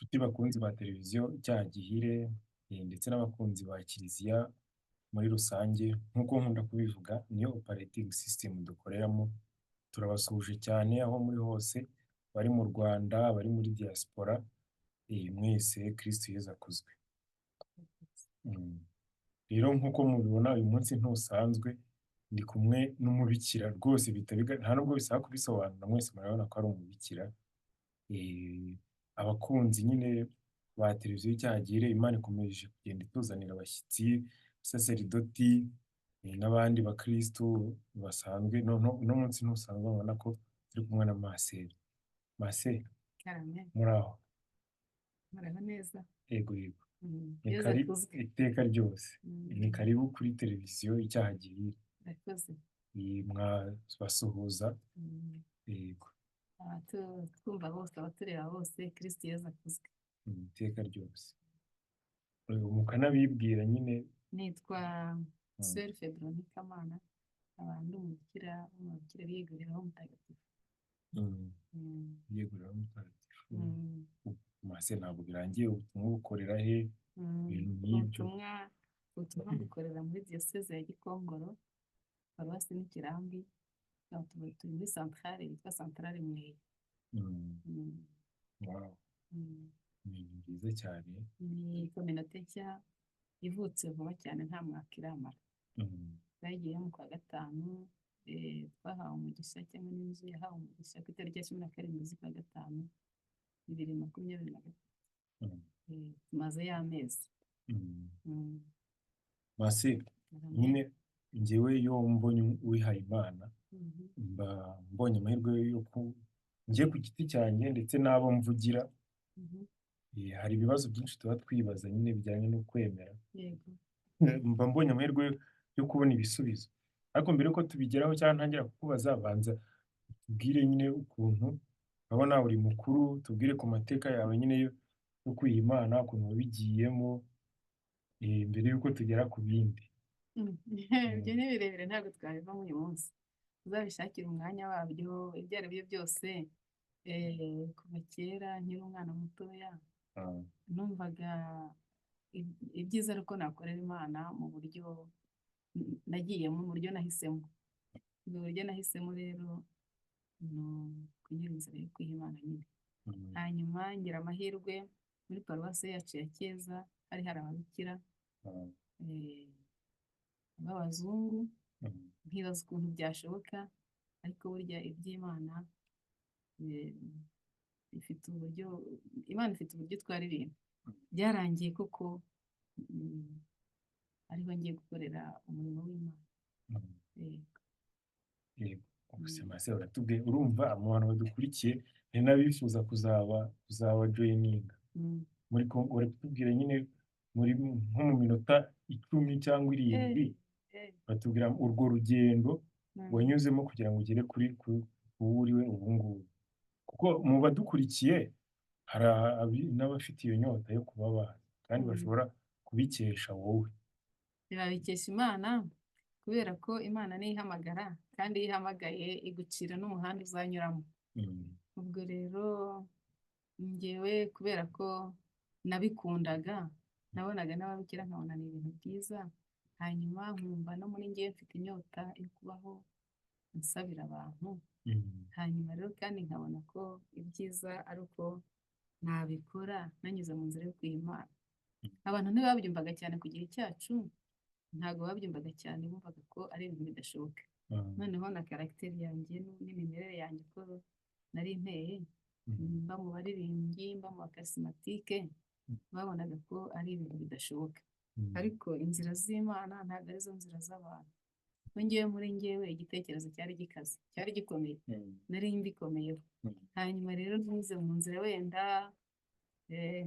Inshuti bakunzi ba televiziyo Icyaha Gihire, ndetse n'abakunzi ba Kiliziya muri rusange, nk'uko nkunda kubivuga, niyo operating system dukoreramo. Turabasuhuje cyane aho muri hose, bari mu Rwanda, bari muri diaspora, mwese Kristo Yezu akuzwe. Rero nk'uko mubibona, uyu munsi ntusanzwe, ndi kumwe n'umubikira rwose, nta nubwo bisaba kubisobanura, mwese murabona ko ari umubikira. Abakunzi nyine ba televiziyo Icyaha Gihire, Imana ikomeje kugenda ituzanira abashyitsi, abasaseridoti, n'abandi bakristu basanzwe. None uno munsi ntusanzwe, mubona ko turi kumwe na Maseri. Maseri, Karame. muri aho? Muraho neza. Yego. Ni Yezu kari akuzwe. Iteka ryose. Ni karibu kuri televiziyo Icyaha Gihire. Murakoze. Mwabasuhuza. Yego. Twumva bose, abatureba bose, Kristo Yezu akuzwe. Iteka ryose. Mukanabibwira nyine. Nitwa Soeur Febronie Kamana, nkaba ndi umubikira wo mu babikira biyeguriraho Mutagatifu. Yegurira Mutagatifu. Mase, ntabwo birangiye, ubutumwa bukorera he? Ibintu nk'ibyo. Ubutumwa bukorera muri Diyoseze ya Gikongoro, paruwasi ni Kirambi, tukaba turi muri santarare yitwa Santarare Mweya. Wow. Ni ibintu byiza cyane. Ni communauté nshya ivutse vuba cyane, nta mwaka iramara. Twagiye mu kwa gatanu, twahawe umugisha cyangwa n'inzu yahawe umugisha ku itariki ya 17 z'ukwa gatanu 2023. Tumazeyo amezi. Mase, nyine njyewe iyo mbonye uwihaye Imana, mba mbonye amahirwe yo ku njye ku giti cyanjye ndetse n'abo mvugira. Hari ibibazo byinshi tuba twibaza nyine bijyanye no kwemera. Mba mbonye amahirwe yo kubona ibisubizo, ariko mbere yuko tubigeraho cyangwa ntangira kukubaza, banza tubwire nyine ukuntu urabona uri mukuru, tubwire ku mateka yawe nyine yo kwiha Imana, ukuntu wabigiyemo, mbere yuko tugera ku bindi. Ibyo ni birebire, ntabwo twabivamo uyu munsi, uzabishakire umwanya wabyo. Ibyo ari byo byose, kuva kera nkiri umwana mutoya, numvaga ibyiza ari uko nakorera Imana mu buryo nagiyemo, mu buryo nahisemo. Ubwo buryo nahisemo rero ni ukunyura inzira yo kwiha Imana nyine. Hanyuma ngira amahirwe, muri paruwasi yacu ya Cyeza hari ababikira b'abazungu. Nkibaza ukuntu byashoboka, ariko burya iby'Imana bifite uburyo, Imana ifite uburyo itwara ibintu. Byarangiye koko ariho ngiye gukorera umurimo w'Imana. Yego. Yego. Ubuzima se uratubwiye, urumva mu bantu badukurikiye hari n'abifuza kuzaba joininga muri uri kutubwira nyine muri nko mu minota 10 cyangwa 7, batubwira urwo rugendo wanyuzemo kugira ngo ugere kuri ku wo uriwe ubu ngubu, kuko mu badukurikiye hari n'abafite iyo nyota yo kuba bazi kandi bashobora kubikesha wowe. Babikesha Imana, kubera ko Imana niyo ihamagara, kandi iyo ihamagaye igucira n'umuhanda uzanyuramo. Ubwo rero njyewe kubera ko nabikundaga, nabonaga n'ababikira nkabona ni ibintu byiza, hanyuma nkumva no muri njyewe mfite inyota yo kubaho nsabira abantu. Hanyuma rero kandi nkabona ko ibyiza ari uko nabikora nanyuze mu nzira yo kwiha Imana. Abantu ntibabyumvaga cyane ku gihe cyacu, ntabwo babyumvaga cyane, bumvaga ko ari ibintu bidashoboka. Noneho na caractère yanjye n'imimerere yanjye, uko nari nteye, mba mu baririmbyi, mba mu bacharismatique, babonaga ko ari ibintu bidashoboka. Ariko inzira z'Imana ntabwo arizo nzira z'abantu. Ngewe muri ngewe igitekerezo cyari gikaze, cyari gikomeye, nari mbikomeyeho. Hanyuma rero ntuze mu nzira wenda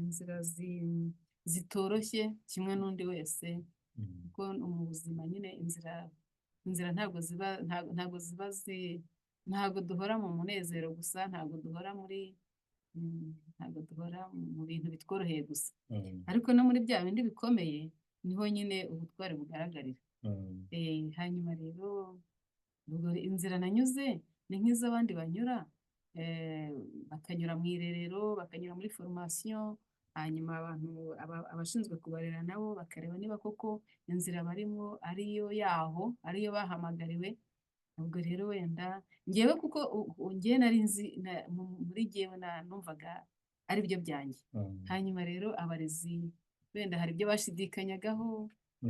inzira zitoroshye kimwe n'undi wese, kuko mu buzima nyine inzira ntabwo ziba ntabwo duhora mu munezero gusa, ntabwo duhora muri ntabwo duhora mu bintu bitworoheye gusa. Ariko no muri bya bindi bikomeye niho nyine ubutwari bugaragarira. Hanyuma rero ubwo inzira nanyuze ni nk'iz'abandi banyura, Bakanyura mu irerero, bakanyura muri formation, hanyuma abantu abashinzwe kubarera nabo bakareba niba koko inzira barimo ariyo yaho, ariyo bahamagariwe. Ubwo rero wenda ngewe kuko ngewe nari nzi muri jyewe numvaga ari byo byanjye. Hanyuma rero abarezi wenda hari ibyo bashidikanyagaho,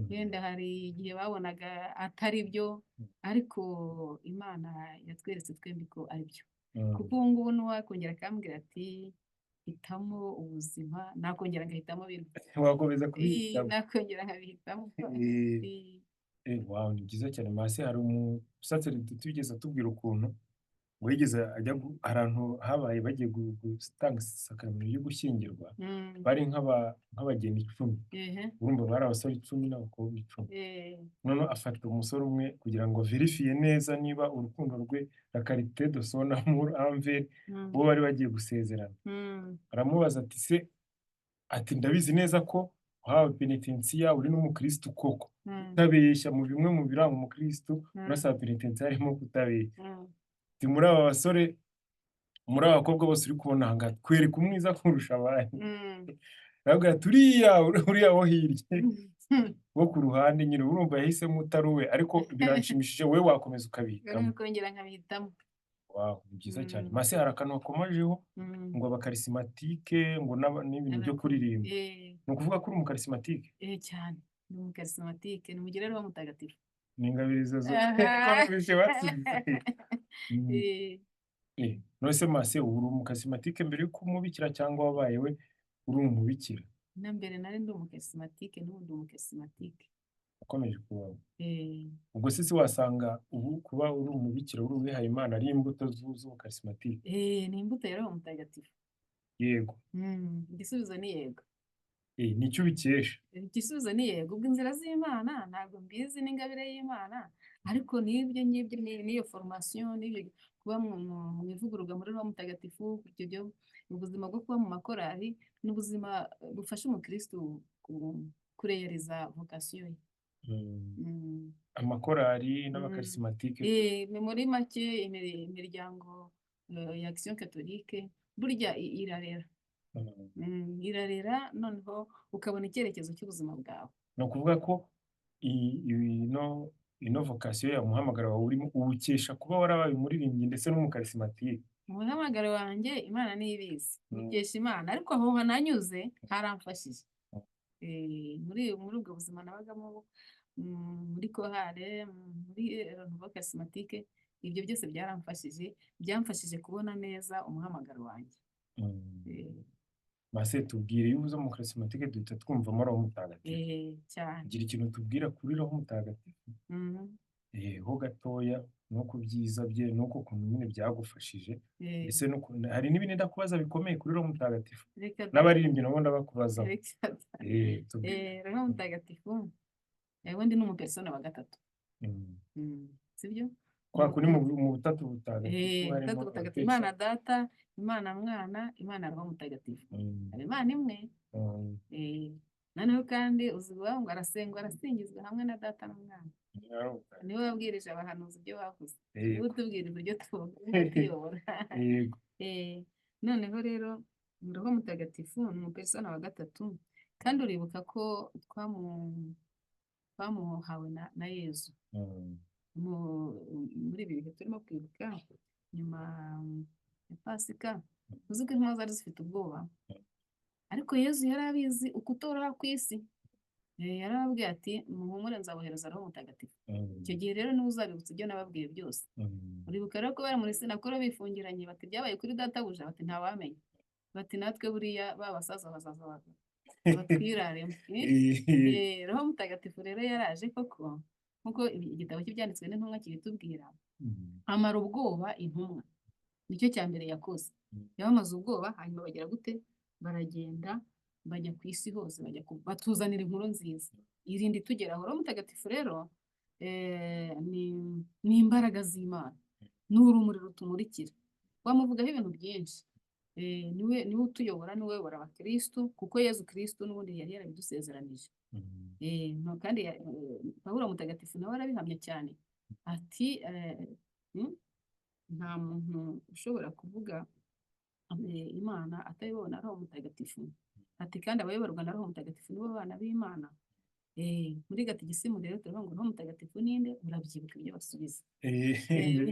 wenda hari igihe babonaga atari byo, ariko Imana yatweretse twembi ko ari byo. Kuko ubu ngubu n'uwakongera akambwira ati hitamo ubuzima, nakongera ngahitamo bino. Wakomeza kubihitamo. Nakongera nkabihitamo. Wow, ni byiza cyane. Masi, hari umusaseridoti wigeze atubwira ukuntu ngo yigeze ajya ahantu habaye bagiye gutanga isakaramentu yo gushyingirwa, bari nk'abageni 10. Urumva bari abasore 10 n'abakobwa 10. Noneho afata umusore umwe kugira ngo verifiye neza niba urukundo rwe la qualité de son amour envers uwo bari bagiye gusezerana. Aramubaza ati se, ati ndabizi neza ko uhawe penetensiya, uri n'umukristu koko, kutabeshya mu bimwe mu biranga umukristu, unasaba penetensiya harimo kutabeshya. Ati muri aba basore, muri aba bakobwa bose uri kubona aha ngaha, twereka umwiza kurusha abandi. Arababwira ati uriya wo hirya wo ku ruhande nyine, urumva yahisemo utari uwe, ariko biranshimishije, wowe wakomeza ukabihitamo. Kongera nkabihitamo. Wow, ni byiza cyane. Mase, hari akantu wakomajeho ngo abakarisimatike ngo n'ibintu byo kuririmba. Ni ukuvuga ko uri umukarisimatike? Cyane, ni umukarisimatike, ni umugire Roho Mutagatifu. Ni ingabirizo zo ko basubize. None se Mase, ubu uri umukarisimatike mbere y'uko umubikira cyangwa wabaye we uri umubikira? Na mbere nari ndi umukarisimatike, n'ubu ndi umukarisimatike. Ukomeje kubaho. Ubwo se si wasanga ubu kuba uri umubikira, uri uwihaye Imana, ari imbuto z'ubukarisimatike? Ni imbuto ya Roho Mutagatifu. Yego. Igisubizo ni yego. Nicyo ubikesha. Igisubizo ni yego. Ubwo inzira z'Imana ntabwo mbizi n'ingabire y'Imana, ariko n'ibyo ngibyo n'iyo formation, n'ibyo kuba mu ivugururwa muri Roho Mutagatifu, ibyo ubuzima bwo kuba mu makorali ni ubuzima bufasha umukristu kureyereza vocation ye. Amakorali n'abakarisimatike. Muri make imiryango ya Action Catholique burya irarera. Irarera, noneho ukabona icyerekezo cy'ubuzima bwawe. Ni ukuvuga ko ino vocation ya muhamagaro wawe urimo uwukesha kuba warabaye umuririmbyi ndetse n'umukarisimatike. Umuhamagaro wanjye Imana niyo ibizi, mukesha Imana, ariko aho nanyuze haramfashije. Muri ubwo buzima nabagamo, muri kohare, muri Renouveau Charismatique, ibyo byose byaramfashije, byamfashije kubona neza umuhamagaro wanjye. Mase, tubwire, iyo uvuze umukarisimatike duhita twumvamo Roho Mutagatifu. Cyane. Gira ikintu tubwira kuri Roho Mutagatifu. Ho gatoya, no ku byiza bye, no ku kuntu nyine byagufashije. Ese no hari n'ibindi ndakubaza bikomeye kuri Roho Mutagatifu. N'abaririmbyi nabo ndabakubaza. Roho Mutagatifu ubundi ni umupersona wa gatatu. Sibyo? Kwa kuri mu butatu butagatifu harimo butagatifu, Imana Data, Imana Mwana, Imana Roho Mutagatifu. Hari Imana imwe. Noneho kandi uzivuga ngo arasengwa, arasingizwa hamwe na Data n'Umwana. Niwe wabwirije abahanuzi ibyo bavuze, niwe utubwiriza ibyo tuyobora. Noneho rero Roho Mutagatifu ni umupersona wa gatatu, kandi uribuka ko twamuhawe na Yezu. Muri ibi bihe turimo kwibuka nyuma ya Pasika, uzi ko intumwa zari zifite ubwoba, ariko Yezu yari abizi ukutoroha ku isi. Yarababwiye ati muhumure, nzabohereza Roho Mutagatifu. Icyo gihe rero niwe uzabibutsa ibyo nababwiye byose. Uribuka rero ko bari muri sinakoro bifungiranye, bati byabaye kuri databuja, bati ntawamenya, bati natwe buriya ba basaza bazaza batwiraremo. Roho Mutagatifu rero yaraje koko, nkuko igitabo cy'ibyanditswe n'intumwa kibitubwira, amara ubwoba intumwa. Nicyo cya mbere yakoze, yabamaze ubwoba, hanyuma bagera gute? Baragenda bajya ku isi hose, bajya batuzanira inkuru nziza irindi tugeraho. Roho Mutagatifu rero ni imbaraga z'Imana, ni urumuri rutumurikira. Wamuvugaho ibintu byinshi. Niwe utuyobora, niwe uyobora abakristu, kuko Yezu Kristu n'ubundi yari yarabidusezeranije. Kandi Pawulo Mutagatifu nawe arabihamya cyane, ati nta muntu ushobora kuvuga Imana atayobowe na Roho Mutagatifu. Ati kandi abayoborwa na Roho Mutagatifu nibo bana b'Imana. Muri gatigisimu rero turavuga ngo Roho Mutagatifu ninde? Urabyibuka ibyo basubiza.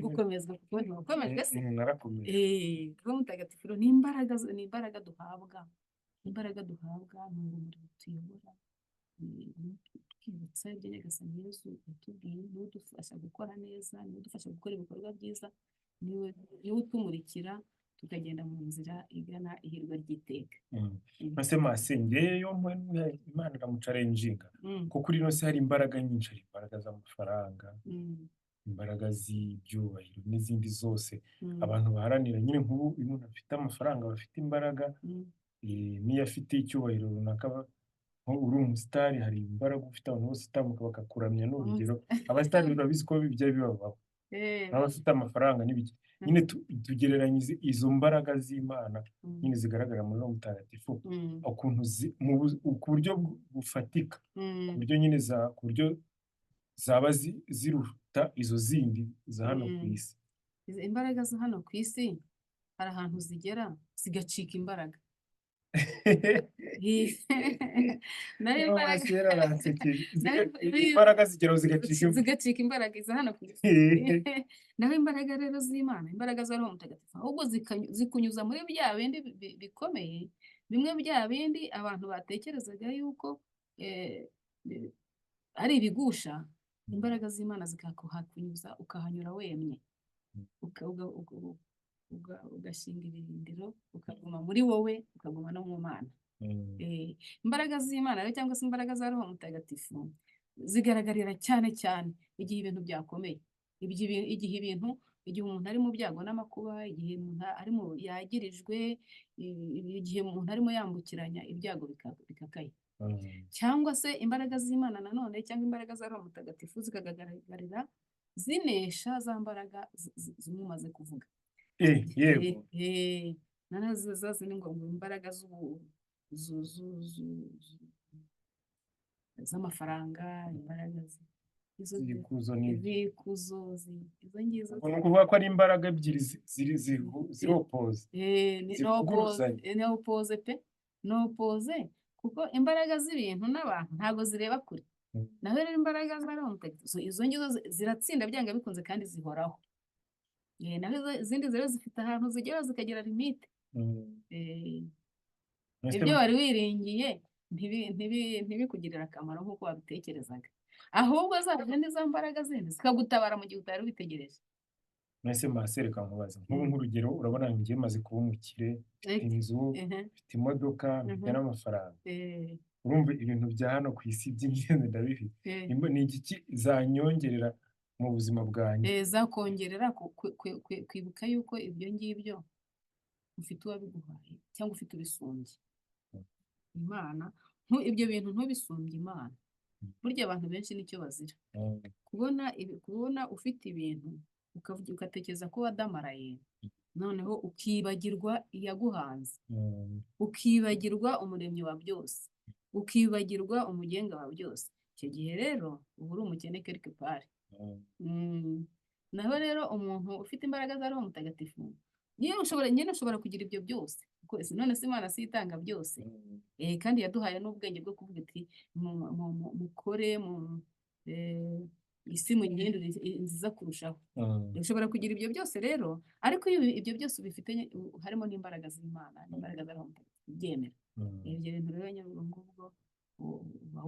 Gukomezwa kuko ntiwakomejwe se? Narakomeje. Roho Mutagatifu rero ni imbaraga, ni imbaraga duhabwa, imbaraga duhabwa ni urumuri rutuyobora, twibutsa ibyo Nyagasani Yezu yatubwiye, niwe udufasha gukora neza, niwe udufasha gukora ibikorwa byiza, niwe utumurikira tukagenda mu nzira igana ihirwe ry'iteka. Mase mase ngewe Imana iramucarenjinga kuko kuri ino si hari imbaraga nyinshi, hari imbaraga z'amafaranga, imbaraga z'ibyubahiro n'izindi zose abantu baharanira. Nyine nk'ubu iyo umuntu afite amafaranga aba afite imbaraga, n'iyo afite icyubahiro runaka, uri umusitari hari imbaraga ufite, abantu bose utambuka bakakuramya. Ni urugero, abasitari urabizi ko bijya bibabaho, n'abafite amafaranga n'ibiki nyine. Tugereranyije izo mbaraga z'Imana nyine zigaragara muri Roho Mutagatifu, ukuntu ku buryo bufatika, ku buryo nyine ku buryo zaba ziruta izo zindi za hano ku isi. Imbaraga zo hano ku isi hari ahantu zigera zigacika imbaraga. Imbaraga zigeraho zigacika imbaraga iza hano ku isi. Naho imbaraga rero z'Imana, imbaraga za Roho Mutagatifu, ahubwo zikunyuza muri bya bindi bikomeye, bimwe bya bindi abantu batekerezaga yuko ari ibigusha, imbaraga z'Imana zikakuhakunyuza ukahanyura wemye, ugashinga ibirindiro, ukaguma muri wowe, ukaguma no mu Mana. Imbaraga z'Imana rero cyangwa se imbaraga za Roho Mutagatifu zigaragarira cyane cyane igihe ibintu byakomeye, igihe umuntu ari mu byago n'amakuba, igihe umuntu arimo yagirijwe, igihe umuntu arimo yambukiranya ibyago bikakaye. Cyangwa se imbaraga z'Imana nanone cyangwa imbaraga za Roho Mutagatifu zikagaragarira zinesha za mbaraga zimwe umaze kuvuga. Yego. Za zindi ngo imbaraga z'amafaranga, imbaraga z'ikuzo, izo ngizo. Ni ukuvuga ko ari imbaraga ebyiri ziri opoze. Ni opoze pe, ni opoze, kuko imbaraga z'ibintu n'abantu ntabwo zireba kure. Naho rero imbaraga za Roho Mutagatifu izo ngizo ziratsinda byanga bikunze kandi zihoraho. Naho izindi rero zifite ahantu zigera zikagira limite. Ibyo wari wiringiye ntibikugirire akamaro nk'uko wabitekerezaga, ahubwo zaje n'izo mbaraga zindi zikagutabara mu gihe utari ubitegereje. Mwese mase reka nkubaze nk'ubu nk'urugero, urabona njye maze kuba umukire, mfite inzu, mfite imodoka, mfite n'amafaranga, urumva ibintu bya hano ku isi by'ingenzi ndabifite, ni igiki zanyongerera mu buzima bwanjye? Zakongerera kwibuka yuko ibyo ngibyo ufite uwabiguhaye cyangwa ufite ubisumbye Imana. Ibyo bintu ntubisumbye Imana. Burya abantu benshi nicyo bazira, kubona ufite ibintu ugatekereza ko wadamaraye, noneho ukibagirwa iyaguhanze, ukibagirwa umuremyi wa byose, ukibagirwa umugenga wa byose. Icyo gihe rero uba uri umukene quelque part. Naho rero umuntu ufite imbaraga za Roho Mutagatifu nyine ushobora kugira ibyo byose, none se Imana si itanga byose, kandi yaduhaye n'ubwenge bwo kuvuga iti mukore isi muyihindure nziza kurushaho. Ushobora kugira ibyo byose rero, ariko iyo ibyo byose ubifite harimo n'imbaraga z'Imana, n'imbaraga za Roho Mutagatifu ubyemera. Ibyo bintu rero ngubwo uba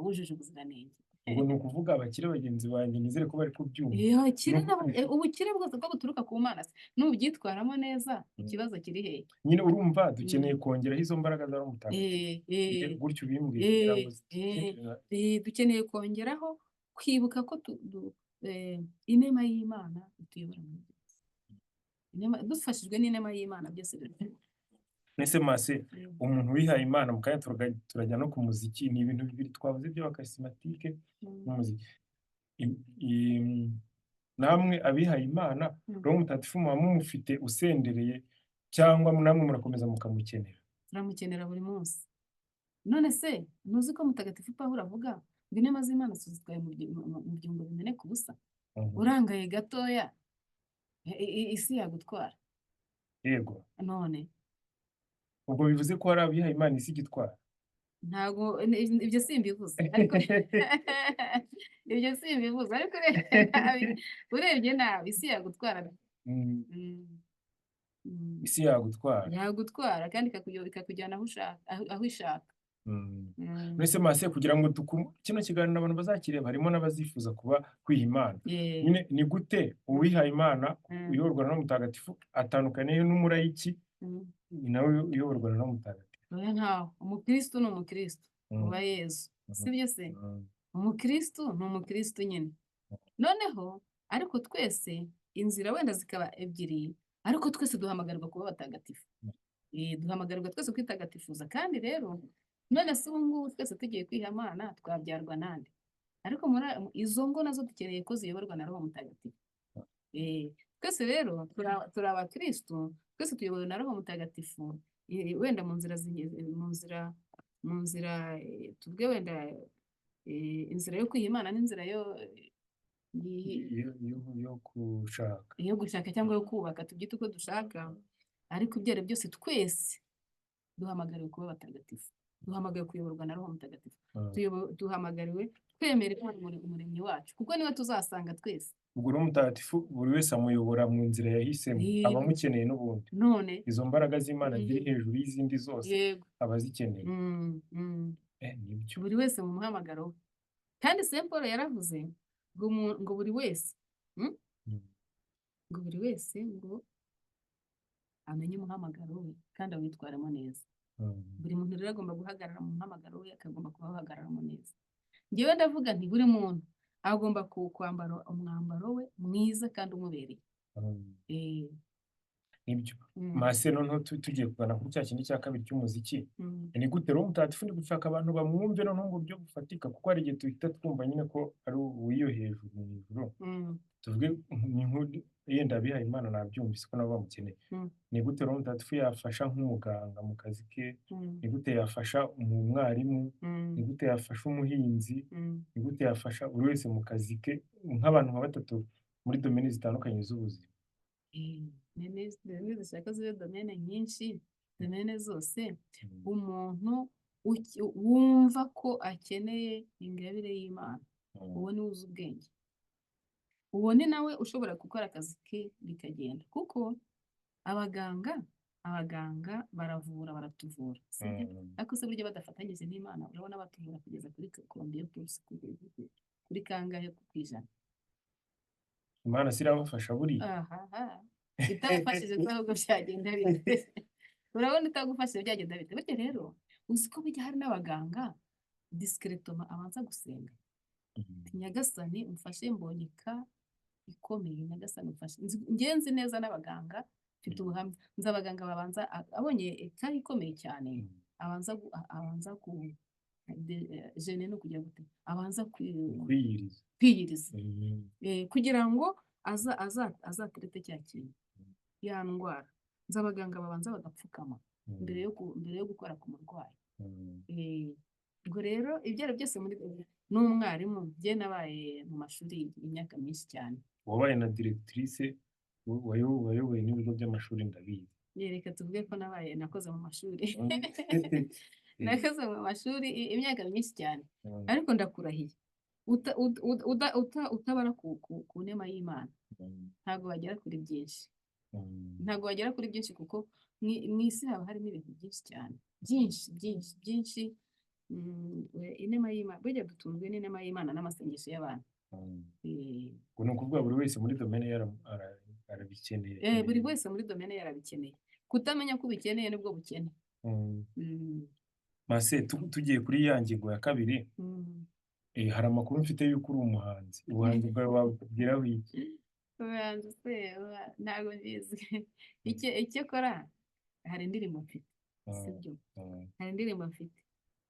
wujuje ubuziranenge. Ubwo ni ukuvuga abakire bagenzi banjye nizere ko bari kubyumva. Ubukire bwose bwo buturuka ku Mana se nubyitwaramo neza, ikibazo kiri hehe? Nyine urumva dukeneye kongeraho izo mbaraga za Roho Mutagatifu. Gutyo ubimbwiye. Dukeneye kongeraho kwibuka ko inema y'Imana ituyobora muri byose. Dufashijwe n'inema y'Imana byose birashoboka. Mbese mase umuntu wihaye Imana, mu kanya turajya no ku muziki, ni ibintu bibiri twavuze by'abakarismatike n'umuziki. Namwe abihaye Imana, Roho Mutagatifu muba mumufite usendereye, cyangwa namwe murakomeza mukamukenera? Turamukenera buri munsi. None se ntuzi ko Mutagatifu Pawulo avuga ngo inema z'Imana tuzitwaye mu byungo bimeneka ubusa? Urangaye gatoya isi yagutwara. Yego. None Ubwo bivuze ko hari abihaye Imana isi igitwara. Ntabwo ibyo simbivuze, ariko ibyo simbivuze, ariko urebye nabi, urebye nabi isi yagutwara. Isi yagutwara. Yagutwara kandi ikakujyana aho ushaka, aho ishaka. Mbese mase, kugira ngo kino kiganiro abantu bazakireba, harimo n'abazifuza kuba kwiha Imana. Nyine ni gute uwihaye Imana uyoborwa na Roho Mutagatifu atandukaniye n'umurayiki nawe uyoborwa na Roho Mutagatifu? Oya, ntawe. Umukristo ni umukristo uba Yezu, sibyo se? Umukristo ni umukristo nyine. Noneho ariko twese inzira wenda zikaba ebyiri, ariko twese duhamagarirwa kuba abatagatifu. Duhamagarirwa twese kwitagatifuza. Kandi rero none se ubu ngubu twese tugiye kwiha Imana, twabyarwa nande? Ariko muri izo ngo nazo dukeneye ko ziyoborwa na Roho Mutagatifu. Twese rero turi abakristo, twese tuyobowe na Roho Mutagatifu. Wenda mu nzira tuvuge wenda inzira yo kwiha Imana n'inzira yo gushaka. Yo gushaka cyangwa yo kubaka, tubyite uko dushaka, ariko ibyo ari byose twese duhamagariwe kuba abatagatifu, duhamagariwe kuyoborwa na Roho Mutagatifu. Duhamagariwe kwemera Imana umuremyi wacu, kuko niwe tuzasanga twese. Ubwo Roho Mutagatifu buri wese amuyobora mu nzira yahisemo, aba amukeneye n'ubundi. None Izo mbaraga z'Imana ziri hejuru y'izindi zose aba azikeneye. Nibyo. Buri wese mu muhamagaro we. Kandi Saint Paul yaravuze ngo buri wese, ngo buri wese ngo amenye umuhamagaro we kandi awitwaremo neza. Buri muntu rero agomba guhagarara mu muhamagaro we, akagomba kuba awuhagararamo neza. Njyewe ndavuga nti buri muntu agomba kwambara umwambaro we mwiza kandi umubereye. Nibyo. Mase, noneho tugiye kugana kuri cya kindi cya kabiri cy'umuziki. Ni gute Roho Mutagatifu ndi gushaka abantu bamwumve noneho mu buryo bufatika? Kuko hari igihe duhita twumva nyine ko ari uw'iyo hejuru mu ijuru. Tuvuge ni yenda abihaye Imana nabyumvise ko nabo bamukeneye. Ni gute Roho Mutagatifu yafasha nk'umuganga mu kazi ke? Ni gute yafasha umwarimu? Ni gute yafasha umuhinzi? Ni gute yafasha buri wese mu kazi ke, nk'abantu nka batatu muri domaine zitandukanye z'ubuzima? Domaine zishaka zibe domaine nyinshi, domaine zose. Umuntu wumva ko akeneye ingabire y'Imana, uwo niwe uzi ubwenge, uwo ni nawe ushobora gukora akazi ke bikagenda, kuko abaganga baravura, baratuvura, sibyo? Ariko se burya badafatanyije n'Imana, urabona batuvura kugeza kuri combien pour cent, kuri kangahe ku ijana? Imana si irabafasha buriya? Ahaha, itagufashije ko ahubwo byagenda bite? Urabona itagufashije byagenda bite? Burya rero uzi ko burya hari n'abaganga discrètement abanza gusenga: "Nyagasani umfashe, mbonye cas ikomeye, Nyagasani umfashe." Njye nzi neza n'abaganga, mfite ubuhamya, nzi abaganga babanza abonye cas ikomeye cyane, abanza ku jeûner no kujya gute, abanza Kwiyiriza. Kwiyiriza, kugira ngo aza azaterete cya kintu, ya ndwara. Nzi abaganga babanza bagapfukama mbere yo gukora ku murwayi. Ubwo rero ibyo ari byose muri n'umwarimu, njye nabaye mu mashuri imyaka myinshi cyane. Wabaye na directrice, wayoboye n'ibigo by'amashuri, ndabizi. Reka tuvuge ko nabaye, nakoze mu mashuri. Nakoze mu mashuri imyaka myinshi cyane. Ariko ndakurahiye, utabara ku nema y'Imana, ntabwo wagera kuri byinshi. Ntabwo wagera kuri byinshi, kuko mu isi haba harimo ibintu byinshi cyane, byinshi, byinshi, byinshi. Inema y'Imana, burya dutunzwe n'inema y'Imana n'amasengesho y'abantu. Ubwo ni ukuvuga buri wese muri domaine ye arabikeneye. Buri wese muri domaine ye arabikeneye. Kutamenya ko ubikeneye nibwo bukene. Mase, tugiye kuri ya ngingo ya kabiri, hari amakuru mfite y'uko uri umuhanzi. Ubuhanzi bwawe wabwiraho iki? Ubuhanzi se ntabwo mbizi. Icyo kora, hari indirimbo mfite, sibyo? Hari indirimbo mfite,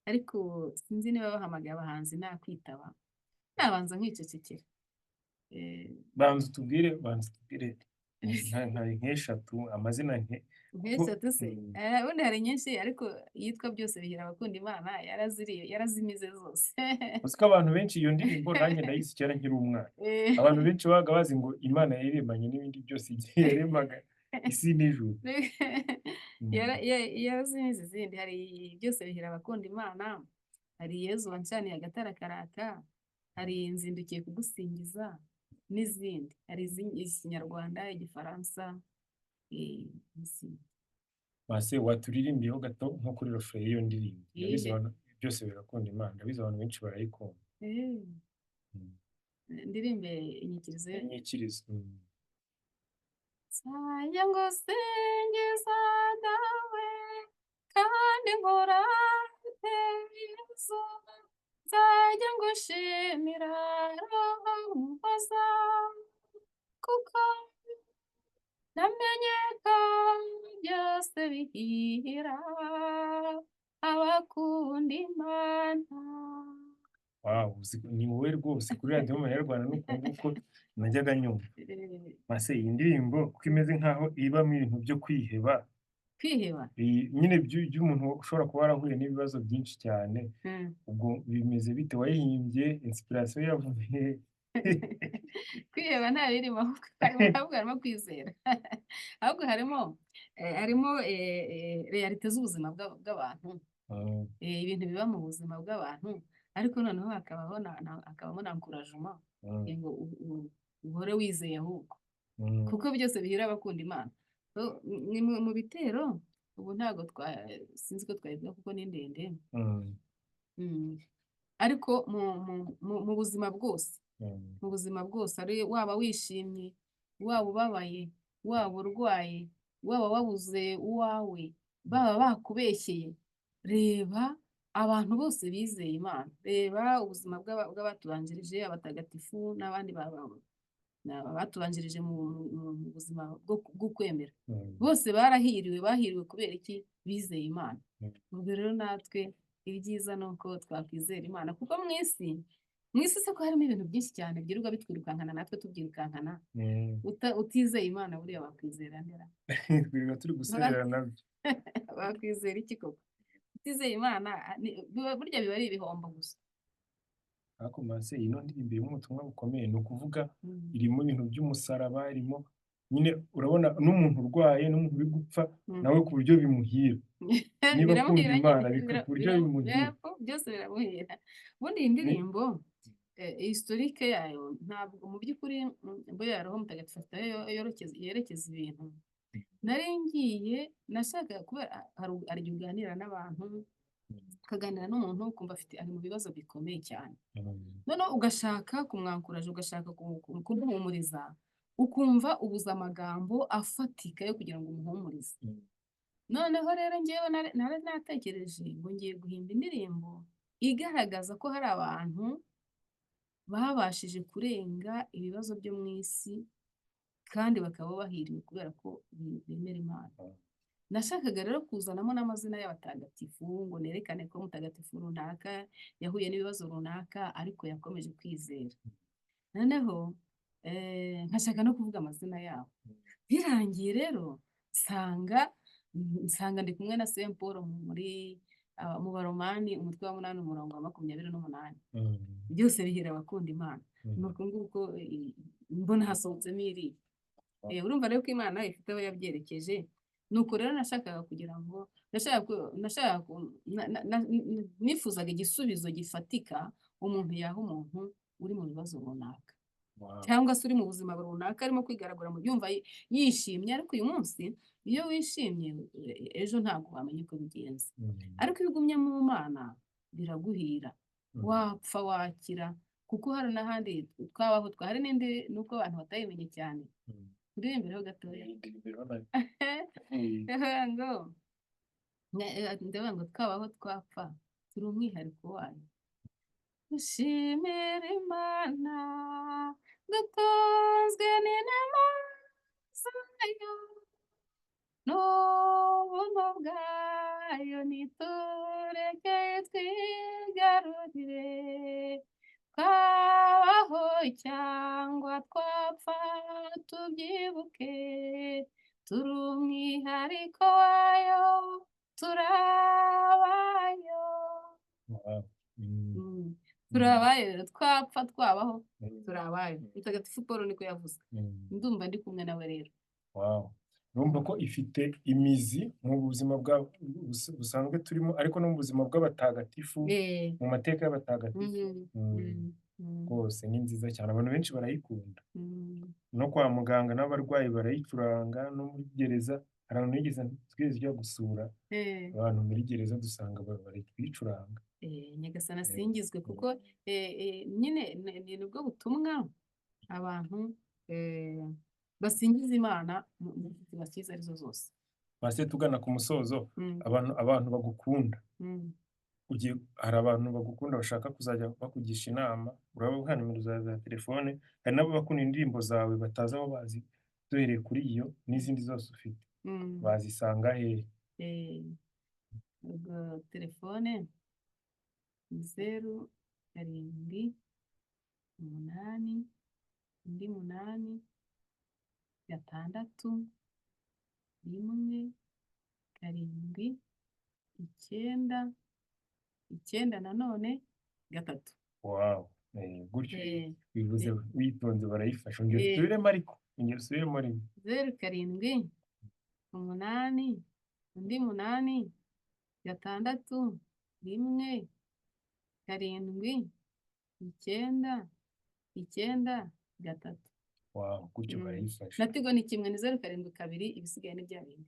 ariko sinzi niba bahamagaye abahanzi nakwitaba, nabanza nkicecekera. Banza utubwire nk'eshatu, amazina nke Nk'eshatu se? Ubundi hari nyinshi, ariko yitwa "Byose bihira abakunda Imana" yaraziriye, yarazimize zose. Uzi ko abantu benshi iyo ndirimbo, nanjye ndayizi kera nkiri umwana, abantu benshi babaga bazi ngo Imana yaremanye n'ibindi byose igihe yaremaga. Isi n'ijuru. Yarazimize izindi. Hari byose bihira abakunda Imana, hari Yezu wancaniye agatara karaka, hari nzindukiye kugusingiza n'izindi. Hari Ikinyarwanda, Igifaransa, n'izindi. Mase, waturirimbiyeho gato nko kuri refrain y'iyo ndirimbo? Ndabizi Iyihe? abantu byose birakunda Imana, ndabizi abantu benshi barayikunda. Ndirimbe inyikirizo? Inyikirizo. Nzajya ngusingiza Dawe kandi nkurate Yezu, nzajya ngushimira Roho Muhoza, kuko namenye ko byose bihira abakunda Imana. Wow, ni wowe rwose kuri Radiyo Mariya Rwanda, nuko nguko najyaga nyumva. Mase, iyi ndirimbo kuko imeze nkaho ibamo ibintu byo kwiheba, Kwiheba? Iyi nyine by'umuntu ushobora kuba warahuye n'ibibazo byinshi cyane, ubwo bimeze bite? Wayihimbye, inspiration yavuye? Kwiheba nta birimo, ahubwo harimo kwizera, ahubwo harimo réalité z'ubuzima bw'abantu, ibintu biba mu buzima bw'abantu, ariko noneho hakabaho hakabamo na encouragement ngo uhore wizeye ahubwo, kuko byose bihira abakunda Imana. So, ni mu bitero ubu ntabwo twa sinzi ko twabivuga kuko ni ndende. Ariko mu buzima bwose, mu buzima bwose, ari waba wishimye, waba ubabaye, waba urwaye, waba wabuze uwawe, baba bakubeshyeye, reba abantu bose bizeye Imana, reba ubuzima bw'abatubanjirije, abatagatifu n'abandi batubanjirije mu buzima bwo kwemera, bose barahiriwe. Bahiriwe kubera iki? Bizeye Imana. Ubwo rero natwe ibyiza ni uko twakwizera Imana, kuko mu isi se ko harimo ibintu byinshi cyane byirirwa bitwirukankana, natwe tubyirukankana, utizeye Imana buriya wakwizera ndera? Twirirwa turi guserera nabyo. Wakwizera iki koko utizeye Imana? Burya biba ari ibihombo gusa. Ariko Mase, ino ndirimbo irimo ubutumwa bukomeye, ni ukuvuga irimo ibintu by'umusaraba, irimo nyine urabona n'umuntu urwaye n'umuntu uri gupfa nawe ku buryo bimuhira niba akunda Biramuhira Imana nyine. ku buryo bimuhira. Byose biramuhira. Ubundi iyi ndirimbo, historique yayo, ntabwo mu by'ukuri buriya Roho Mutagatifu afite aho yerekeza ibintu. Nari ngiye, nashakaga, kubera hari igihe uganira n'abantu, ukaganira n'umuntu ukumva afite, ari mu bibazo bikomeye cyane, noneho ugashaka kumwankuraje, ugashaka kumuhumuriza, ukumva ubuze amagambo afatika yo kugira ngo umuhumurize. Noneho rero njyewe nari natekereje ngo ngiye guhimba indirimbo igaragaza ko hari abantu babashije kurenga ibibazo byo mu isi kandi bakaba bahiriwe kubera ko bemera Imana. Nashakaga rero kuzanamo n'amazina y'abatagatifu ngo nerekane ko mutagatifu runaka yahuye n'ibibazo runaka ariko yakomeje kwizera. Noneho nkashaka no kuvuga amazina yabo. Birangiye rero nsanga ndi kumwe na Saint Paul muri mu Baromani umutwe wa 8 umurongo wa 28, byose bihira abakunda Imana. Ni uko nguko mbona hasohotsemo iriya. Urumva rero ko Imana ifite aho yabyerekeje. Nuko rero nashakaga kugira ngo nashakaga ku- nashakaga ku- na- na- na- nifuzaga igisubizo gifatika umuntu yaha umuntu uri mu bibazo runaka cyangwa se uri mu buzima runaka arimo kwigaragura mu yumva yishimye. Ariko uyu munsi iyo wishimye, ejo ntabwo wamenya uko bigenze, ariko iyo ugumye mu Mana biraguhira, wapfa wakira, kuko hari n'ahandi twabaho hari n'indi, nuko abantu batayimenye cyane. Ndirimbireho gatoya. Ndirimbireho nayo. Ndavuga ngo ndavuga ngo twabaho twapfa turi umwihariko wayo, dushimira Imana dutunzwe n'inema zayo n'ubuntu bwayo, nitureke twigarurire, twabaho cyangwa twapfa tubyibuke, turi umwihariko wayo, turabayo. Turi abayo rero, twapfa twabaho, turi abayo. Mutagatifu Paul niko yavuze. Ndumva ndi kumwe nawe rero. Wow. Urumva ko ifite imizi mu buzima bwa busanzwe turimo, ariko no mu buzima bw'abatagatifu, mu mateka y'abatagatifu. Rwose ni nziza cyane, abantu benshi barayikunda. No kwa muganga n'abarwayi barayicuranga, no muri gereza hari abantu bigeze twigeze tujya gusura abantu muri gereza dusanga bari kuyicuranga. Nyagasani asingizwe, kuko nyine ni nibwo butumwa abantu basingiza Imana mu situwasiyo izo arizo zose. Base tugana ku musozo, abantu bagukunda, ugiye, hari abantu bagukunda bashaka kuzajya bakugisha inama, urabaha nimero zawe za telefone, hari n'abo bakunda indirimbo zawe batazi aho bazi, duhereye kuri iyo n'izindi zose ufite, bazisanga hehe? Ubwo telefone ni 0 7 8 undi 8 6 1 7 9 9 nanone 3. Wow, gutyo bivuze witonze barayifasha. Ongera usubiremo, ariko ongera usubiremo rimwe. 0 7 8 undi 8 6 1 7 9 9 3. Wow, gutyo barayifasha. Na Tigo ni kimwe, ni 0 7 2, ibisigaye ni bya bindi.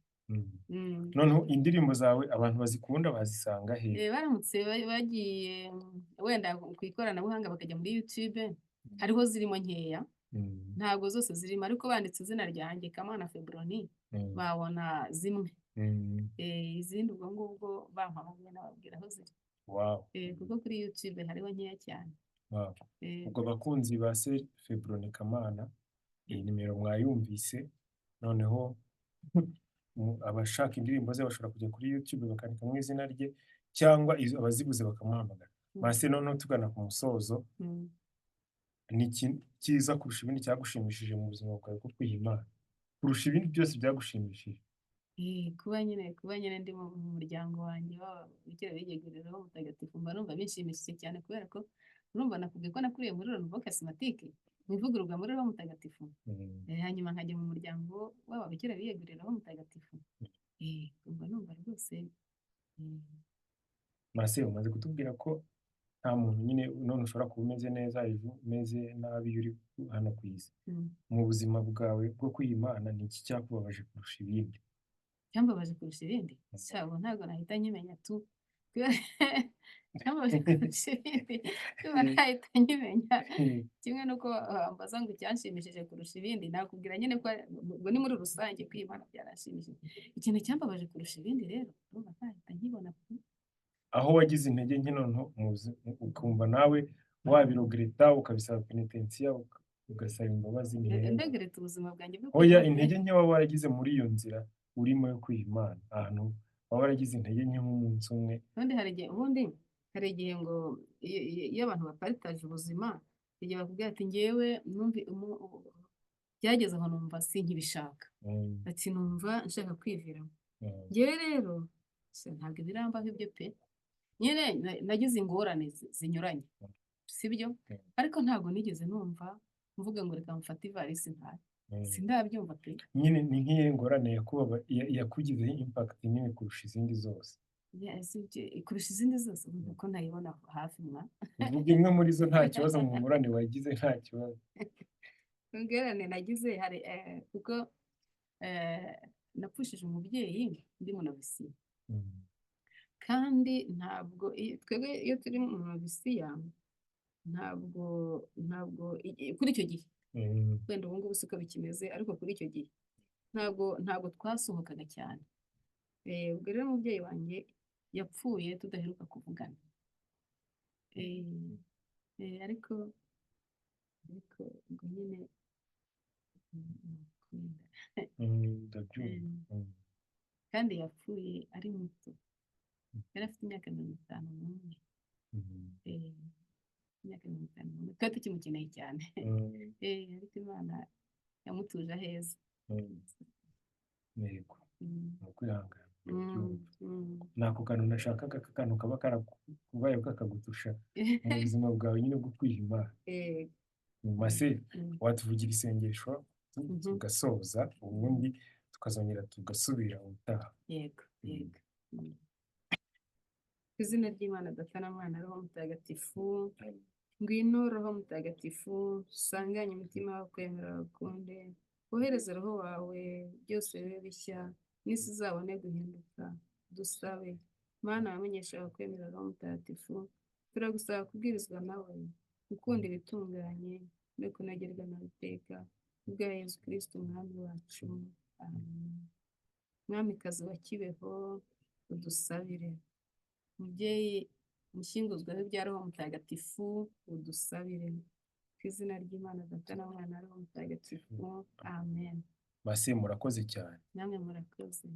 Noneho indirimbo zawe abantu bazikunda bazisanga he? Baramutse bagiye wenda ku ikoranabuhanga bakajya muri YouTube, hariho zirimo nkeya, ntabwo zose zirimo, ariko banditse izina ryanjye Kamana Febroni babona zimwe. Izindi ubwo ngubwo bampamagaye nababwira aho ziri. Kuko kuri YouTube hariho nkeya cyane. Ubwo abakunzi ba Soeur Febroni Kamana, iyi nimero mwayumvise, noneho abashaka indirimbo ze bashobora kujya kuri YouTube bakandikamo izina rye, cyangwa abazibuze bakamuhamagara. Mase noneho tugana ku musozo, ni cyiza kurusha ibindi cyagushimishije mu buzima bwawe bwo kwiha Imana, kurusha ibindi byose byagushimishije? Kuba nyine ndi mu muryango wanjye w'ababikira biyegurira Roho Mutagatifu, mba numva binshimishije cyane, kubera ko urumva nakubwiye ko nakuriye muri Renouveau Charismatique, mu ivugururwa muri Roho Mutagatifu, hanyuma nkajya mu muryango w'ababikira biyegurira Roho Mutagatifu, mba numva rwose. Mase umaze kutubwira ko nta muntu nyine none ushobora kuba umeze neza ejo umeze nabi iyo uri hano ku isi. Mu buzima bwawe bwo kwiha Imana, ni iki cyakubabaje kurusha ibindi? Cyambabaje kurusha ibindi? Cyabo ntabwo nahita nkimenya tu. Cyambabaje kurusha ibindi kuba nahita nkimenya, kimwe nuko wambaza ngo icyanshimishije kurusha ibindi, nakubwira nyine ko ubwo ni muri rusange kwiha Imana byaranshimishije. Ikintu cyambabaje kurusha ibindi rero urumva ntahita nkibona pe. Aho wagize intege nke noneho ukumva nawe wabirogereta, ukabisaba penetensiya, ugasaba imbabazi, ni hehe? Ndegereta ubuzima bwanjye bwo Oya, kwiha intege nke waba waragize muri iyo nzira urimo yo kwiha Imana, ahantu waba waragize intege nke nk'umunsi umwe. Ubundi hari igihe ngo iyo abantu baparitaje ubuzima, igihe bakubwira ati ngewe numvi byageze aho numva sinkibishaka, ati numva nshaka kwiviramo. Ngewe rero ntabwo birambaho ibyo pe, nyine nagize ingorane zinyuranye, sibyo? Ariko ntabwo nigeze numva mvuga ngo reka mfate ivarisi ntahe, sindabyumva pe. Nyine ni nk'iyo ngorane yakugizeho impact nini kurusha izindi zose. Kurusha izindi zose kuko ntayibona hafi mwa. Uvuga imwe muri zo nta kibazo, mu ngorane wagize nta kibazo. Ingorane nagize hari kuko napfushije umubyeyi ndi mu novisiya. Kandi ntabwo twebwe iyo turi mu novisiya ntabwo kuri icyo gihe wenda ubu ngubu siko bikimeze, ariko kuri icyo gihe ntabwo twasohokaga cyane. Ubwo rero umubyeyi wanjye yapfuye tudaheruka kuvugana, ariko ubwo nyine kandi yapfuye ari muto, yari afite imyaka 51. Imyaka 51, twari tukimukeneye cyane, ariko Imana yamutuje aheza. Yego, ni ukwihangana. Ni ako kantu nashakaga, akantu kaba karakubaye kakagutusha mu buzima bwawe nyine bwo kwiha Imana. Mase watuvugira isengesho tugasoza, ubundi Tukazongera tugasubira ubutaha. Yego, yego. Ku izina ry'Imana Data na Mwana Roho Mutagatifu, ngwino Roho Mutagatifu, usanganye umutima wawe kwemera bakunde, wohereze Roho wawe byose bibe bishya, n'isi izabone guhinduka. Dusabe. Mana wamenyesha abakwemera Roho Mutagatifu, turagusaba kubwirizwa nawe, gukunda ibitunganye no kunogerwa nawe iteka, kubwa Yezu Kristu Umwami wacu. Amen. Mwamikazi wa Kibeho, udusabire. Mubyeyi mushyinguzwa w'ibya Roho Mutagatifu, udusabire. Ku izina ry'Imana Data na Mwana na Roho Mutagatifu. Amen. Masi, murakoze cyane. Namwe murakoze.